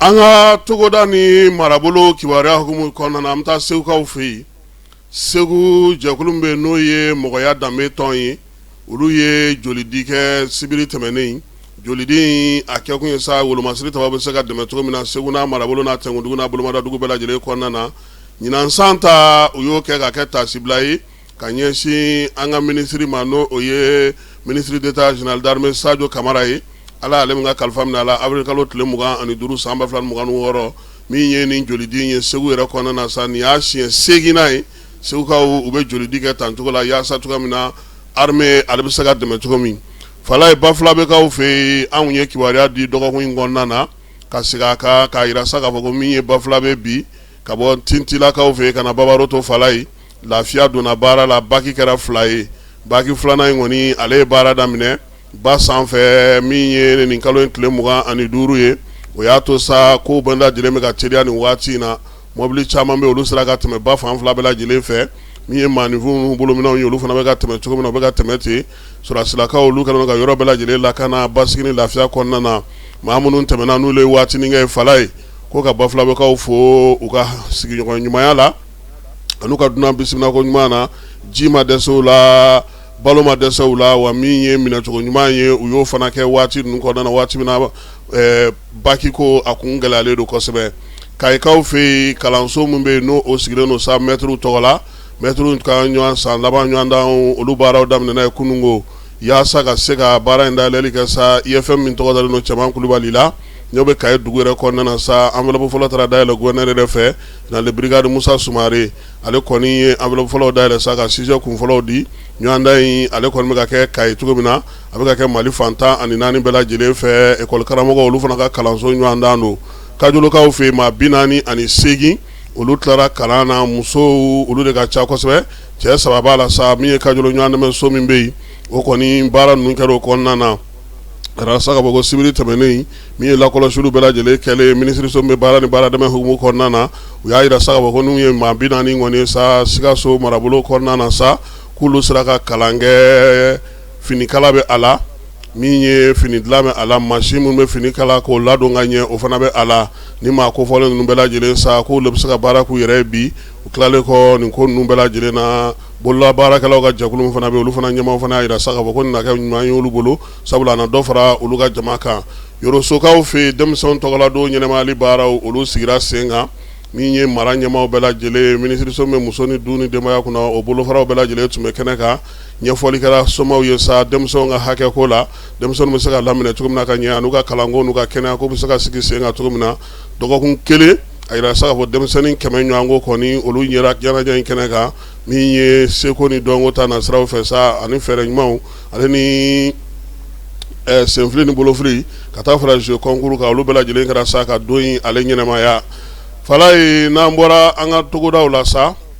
An ka togoda ni marabolo kibaruya hukumu kɔnɔna na, an bɛ taa segukaw fɛ yen. Segu jɛkulu min bɛ yen, n'o ye mɔgɔya danbe tɔn ye, olu ye jolidi kɛ sibiri tɛmɛnen. Jolidi a kɛkun ye sa, wolomasiri tabaw bɛ se ka dɛmɛ cogo min na Segu n'a marabolo n'a tɛnkundugu n'a bolomadadugu bɛɛ lajɛlen kɔnɔna na. Ɲinan san ta, u y'o kɛ ka kɛ taasibila ye ka ɲɛsin an ka minisiri ma, n'o o ye ministre d'État général d'armée Sajo Kamara ye. Ala y'ale min ka kalifa minɛ a la avril kalo tile 25 san 2026. Min ye nin jolidi ye Segu yɛrɛ kɔnɔna na sa, nin y'a siɲɛ 8nan ye Segukaw u bɛ jolidi kɛ tan cogo la, yaasa cogoya min na armée ale bɛ se ka dɛmɛ cogo min. Falaye, Bafulabɛkaw fɛ yen, anw ye kibaruya di dɔgɔkun in kɔnɔna na ka segin a kan k'a jira sa k'a fɔ ko min ye Bafulabɛ bi ka bɔ Tintilakaw fɛ yen ka na Babaroto, Falaye, lafiya donna baara la. Baki kɛra fila ye. Baki filanan in kɔni, ale ye baara daminɛ ba sanfɛ min ye nin kalo in tile 25 ye. O y'a to sa ko bɛɛ lajɛlen bɛ ka teliya nin waati in na. Mɔbili caman bɛ, olu sera ka tɛmɛ ba fan fila bɛɛ lajɛlen fɛ. Min ye maaninfinw bolominɛnw ye, olu fana bɛ ka tɛmɛ cogo min na, u bɛ ka tɛmɛ ten. Sɔrɔdasilakaw, olu kɛlen ka yɔrɔ bɛɛ lajɛlen lakana basigi ni lafiya kɔnɔna na. Maa minnu tɛmɛna, n'olu ye waatinin kɛ Falaye, ko ka Bafulabɛkaw fo u ka sigiɲɔgɔn ɲumanya la an'u ka dunan bisimilako ɲuman na. Ji ma dɛsɛ u la, balo ma dɛsɛ u la, wa min ye minɛcogo ɲuman ye, u y'o fana kɛ waati ninnu kɔnɔna na, waati min na baki ko a kun gɛlɛyalen don kosɛbɛ. Kayikaw fɛ yen, kalanso min bɛ yen, n'o o sigilen don sa mɛtiriw tɔgɔ la, mɛtiriw ka ɲɔgɔn san laban ɲɔgɔndan, olu baaraw daminɛna ye kununko, yaasa ka se ka baara in dayɛlɛli kɛ sa. IFM min tɔgɔ dalen don Cɛman Kulubali la, n'o bɛ Kayi dugu yɛrɛ kɔnɔna na sa, enveloppe fɔlɔ taara dayɛlɛ gouverneur yɛrɛ fɛ, général de brigade Musa Sumare. Ale kɔni ye enveloppe fɔlɔw dayɛlɛ sa ka sujet kun fɔlɔw di. Ɲɔgɔndan in ale kɔni bɛ ka kɛ Kayi cogo min na, a bɛ ka kɛ Mali fan 14 bɛɛ lajɛlen fɛ. École karamɔgɔ, olu fana ka kalanso ɲɔgɔndan don. Kajolokaw fɛ yen, maa 48, olu tilara kalan na. Musow, olu de ka ca kosɛbɛ, cɛ 3 b'a la sa. Min ye Kajolo ɲɔgɔndɛmɛso min bɛ yen, o kɔni baara ninnu kɛra o kɔnɔna na. A sa ka bɔ ko sibiri tɛmɛnen, min ye lakɔlɔsiliw bɛɛ lajɛlen kɛlen, minisiriso min bɛ baara ni baara dɛmɛ hukumu kɔnɔna na, u y'a jira sa ka bɔ ko n'u ye maa 40 kɔni sa Sikaso marabolo kɔnɔna na sa, k'olu sera ka kalan kɛ. Finikala bɛ a la, min ye fini dilan bɛ a la, mansin minnu bɛ fini kala k'o ladon ka ɲɛ, o fana bɛ a la. Ni maa kofɔlen ninnu bɛɛ lajɛlen sa, k'olu bɛ se ka baara k'u yɛrɛ ye bi. U tilalen kɔ nin ko ninnu bɛɛ lajɛlen na, bolola baarakɛlaw ka jɛkulu min fana bɛ, olu fana ɲɛmaaw fana y'a jira sa k'a fɔ ko nin na kɛ ɲuman ye olu bolo, sabula a na dɔ fara olu ka jama kan. Yorosokaw fɛ yen, denmisɛnw tɔgɔladon ɲɛnamayali baaraw, olu sigira sen kan. Min ye mara ɲɛmaaw bɛɛ lajɛlen, minisiriso min bɛ muso ni du ni denbaya kunna, o bolofaraw bɛɛ lajɛlen tun bɛ kɛnɛ kan. Ɲɛfɔli kɛra somaw ye sa denmisɛnw ka hakɛ ko la, denmisɛnw bɛ se ka laminɛ cogo min na ka ɲɛ, an'u ka kalanko n'u ka kɛnɛya ko bɛ se ka sigi sen kan cogo min na. Dɔgɔkun kelen, a jira sa k'a fɔ denmisɛnnin 100 ɲɔgɔnko kɔni, olu yera ɲɛnajɛ in kɛnɛ kan. Min ye seko ni dɔnko ta nasiraw fɛ sa, ani fɛɛrɛ ɲumanw, ale ni senfili ni bolofili, ka taa fara jeu concours kan, olu bɛɛ lajɛlen kɛra sa ka don in ale ɲɛnamaya. Falaye, n'an bɔra an ka togodaw la sa.